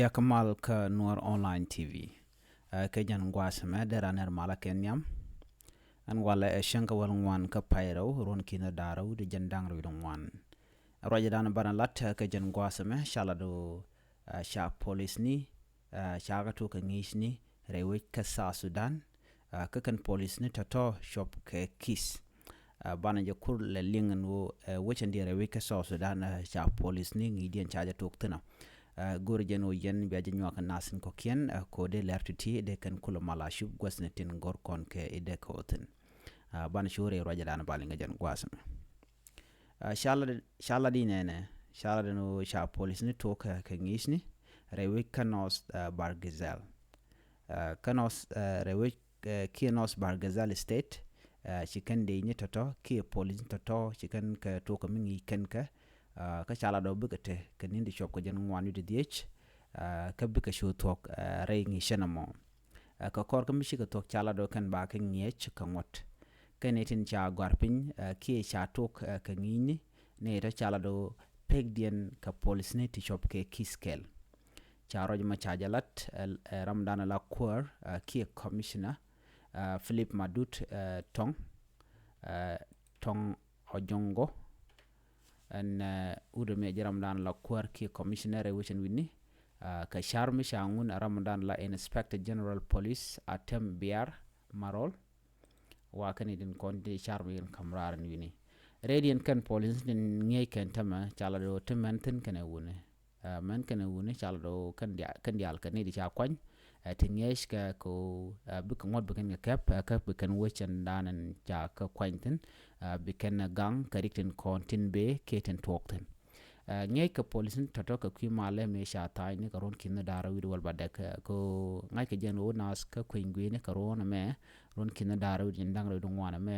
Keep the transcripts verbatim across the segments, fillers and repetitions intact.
Yakä mal kä Nuɔr Online T V. Ɛ, kɛ jɛn gua̱a̱th ɛmɛ dee raan nɛr malä kɛ nhiam. Ɛn walɛ ɛ cäŋ kä wäl ŋuan kä pay rɛw ruɔ̱n ki̱n da̱ŋ rɛw wi̱cdɛ jiɛn da̱ŋ rɛw wi̱cdɛ ŋuan. Ruacdan banɛ lat, ɛ, kɛ jɛn gua̱a̱th ɛmɛ ca lat ɣöö, ɛ, ca polisni, ɛ, ca kɛ tok kɛ ŋi̱i̱cni rɛy wec kä South Sudan. Ɛ, kä kɛn polisni tɔ̱tɔ̱ cop kɛ ki̱th. Ɛ, banɛ jɛ kur lɛ liŋ ɛn ɣöö, ɛ, wec ɛn diɛɛr ɛ wec kä South Sudan, ɛ, ca polisni ŋi̱i̱cdiɛn ca jɛ tok thi̱n ɔ. Ɛ, go̱r jɛn ɣöö yɛn bia jɛ nyuak kɛ nath in kɔ̱kiɛn, ɛ, kɛ ɣöö dee lɛr ti̱ti̱ dee kɛn kulɛ mal a cup gua̱thni tin go̱r kɔn kɛ i̱ dee kɛ ɣöö thi̱n. Ɛ, banɛ cu rɛy ruacdan ba liŋ kɛ jɛn gua̱a̱th ɛmɛ. Ɛ, ca lat, ca lat i̱ nɛnɛ, ca lat ɛn ɣöö ca polisni tok kɛ, kɛ ŋi̱i̱cni rɛy wec kä North, ɛ, Bahr el Ghazal. Ɛ, kä North, ɛ, rɛy wec, ɛ, kiɛ North Bahr el Ghazal State, ɛ, ci kɛn dee ni tɔ̱tɔ̱ kiɛ polisni tɔ̱tɔ̱ ci kɛn kɛ tok kɛ mi ŋi̱i̱c kɛn kɛ, ɛ, kä ca lat ɣöö bikɛ te kɛ ni̱n ti cuɔp kɛ jiɛn ŋuan wi̱cdɛ dhieec, ɛ, kä bikɛ cu thuɔ̱k, ɛ, rɛy ŋi̱i̱c cɛn ɛmɔ. Ɛ, kɛ kɔr kä mi cikɛ thuɔ̱k ca lat ɣöö kɛn ba kɛ ŋi̱eec kɛ ŋuɔ̱t. Kɛn ɛ tin ca gɔ̱a̱r piny, ɛ, kiɛ ca tok, ɛ, kɛ ŋi̱i̱cni, ni tɔ̱ ca lat ɣöö pekdiɛn kɛ polisni ti cuɔp kɛ ki̱th kɛl. Ca ruac mɔ ca jɛ lat, ɛ, ɛ, ramdan la kuäär, ɛ, kiɛ commissioner, ɛ, Philip Madut, ɛ, Tong, ɛ, Tong Ojongo, ɛn, ɛ, wut ɛmɛ jɛ ramdan la kuäär kiɛ commissioner ɛ wecɛn wi̱ni. Ɛ, kɛ car mi ca ŋun ɛ ramdan la Inspector General Police Atem Biar Marol. Wa kɛn i̱ tin kɔn ti car mi yɛn ka̱m raar ɛn wi̱ni. Rɛydiɛn kɛn polisni tin ŋi̱eec kɛn tämɛ ca lat ɣöö ti mɛn thi̱n kɛnɛ wuni. Ɛ, mɛn kɛnɛ wuni ca lat ɣöö kɛn dia-, kɛn diaal kɛ ni ti ca kuany. Ɛ, ti ŋi̱eec kɛ kɛ ɣöö, ɛ, bikɛ ŋuɔ̱t bi kɛn kɛ kɛp, ɛ, kɛ bi kɛn wecɛn dan ɛn ca kɛ kuany thi̱n. Ɛ, bi kɛn gaŋ kɛ rik tin kɔn tin bee kiɛ tin tuɔɔk thi̱n. Ɛ, ŋi̱eec kɛ polisni tɔ̱tɔ̱ kɛ kui̱ malɛ mëë ca tha̱a̱cni kɛ ruɔ̱n ki̱n da̱ŋ rɛw wi̱cdɛ wäl ba dɛk, ɛ, kɛ ɣöö ŋa̱ckɛ jɛn ɣöö naath kä kui̱ny gui̱ni kɛ ruɔ̱n ɛmɛ, ruɔ̱n ki̱n da̱ŋ rɛw wi̱cdɛ jiɛn da̱ŋ rɛw wi̱cdɛ ŋuan ɛmɛ,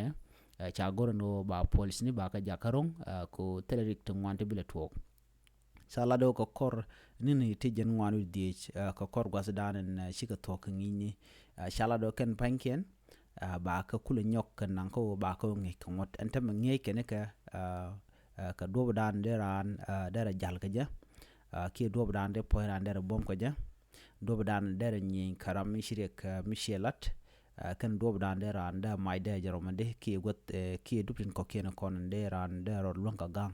ɛ, ca go̱r ɛn ɣöö ba polisni ba kɛ jakä ro̱ŋ, ɛ, kɛ ɣöö thilɛ rik ti ŋuan ti bi lɛ tuɔɔk. Ca lat ɣöö kɛ kɔr ni̱ni ti jiɛn ŋuan wi̱cdɛ dhieec, ɛ, kɛ kɔr gua̱thdan ɛn, ɛ, cikɛ thuɔ̱k kɛ ŋi̱i̱cni. Ɛ, ca lat ɣöö kɛn pa̱nykiɛn, ɛ, ba kɛ kulɛ nyɔk kɛ naŋ kä ɣöö ba kɛ ɣöö ŋi̱eec kɛ ŋuɔ̱t. Ɛn tämɛ ŋi̱eec kɛn kɛ, ɛ, ɛ, kɛ duɔ̱ɔ̱pdan dee raan, ɛ, derɛ ja̱l kɛ jɛ, ɛ, kiɛ duɔ̱ɔ̱pdan dee puɔ̱c raan derɛ buɔ̱m kɛ jɛ. Duɔ̱ɔ̱pdan derɛ nyieny kɛ ram mi ci riɛk, ɛ, mi ciɛ lat. Ɛ, kɛn duɔ̱ɔ̱pdan dee raan dee mac dee jɛ rɔmɔdi kiɛ guäth, ɛ, kiɛ dup tin kɔ̱kiɛn kɔn dee raan dee rɔ luäŋ kɛ ga̱ŋ.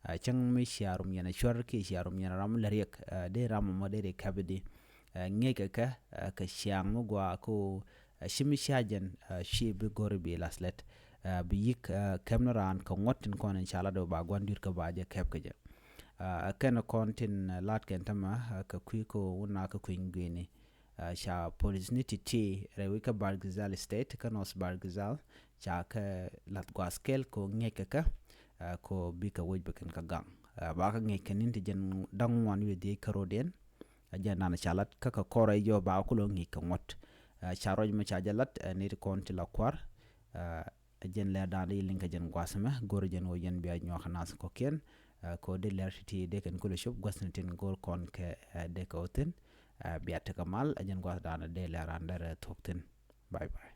Ɛ, cäŋ mi cia rum yɛn ɛ cuɛr kiɛ cia rum yɛn ram lɛ riɛk, ɛ, dee ram ɛmɔ dee ri kɛpidi. Ɛ, ŋi̱eec kɛ kɛ, ɛ, kɛ ciaŋ mi gɔaa kä ɣöö, ɛ, ci mi cia jɛn, ɛ, ci bi go̱ri bi lath lɛt. Ɛ, bi yi̱k, ɛ, kɛp ni raan kɛ ŋuɔ̱t tin kɔn in ca lat ɣöö ba gua̱n di̱t kä ba jɛ kɛp kɛ jɛ. Ɛ, kɛn kɔn tin, ɛ, lat kɛn tämɛ, ɛ, kɛ kui̱ kä ɣöö wun na kɛ kui̱ny gui̱ni. Ɛ, ca polisni ti̱ti̱ rɛy wec kä Bahr el Ghazal State kä North Bahr el Ghazal ca kɛ lath gua̱a̱th kɛl kɛ ɣöö ŋi̱eec kɛ kɛ, ɛ, kɛ ɣöö bikɛ wec bi kɛn kɛ gaŋ. Ɛ, ba kɛ ŋi̱eec kɛ ni̱n ti jiɛn da̱ŋ ŋuan wi̱cdɛ dhieec kä rɔ̱diɛn. Ɛ, jɛn dan ca lat kä kɛ kɔr ɛ jɔw ba kulɛ ŋi̱eec kɛ ŋuɔ̱t. Ɛ, ca ruac mɔ ca jɛ lat, ɛ, ni ti kɔn ti la kua̱r. Ɛ, jɛn lɛr dan di liŋ kɛ jɛn gua̱a̱th ɛmɛ go̱r jɛn ɣöö yɛn bia nyuak kɛ nath kɔ̱kiɛn. Ɛ, kɛ ɣöö dee lɛr ti̱ti̱ dee kɛn kulɛ cop gua̱thni tin go̱r kɔn kɛ, ɛ, dee kɛ ɣöö thi̱n. Ɛ, bia tekɛ mal, ɛ, jɛn gua̱a̱th dan dee lɛr dan derɛ thuɔ̱k thi̱n. Bye bye.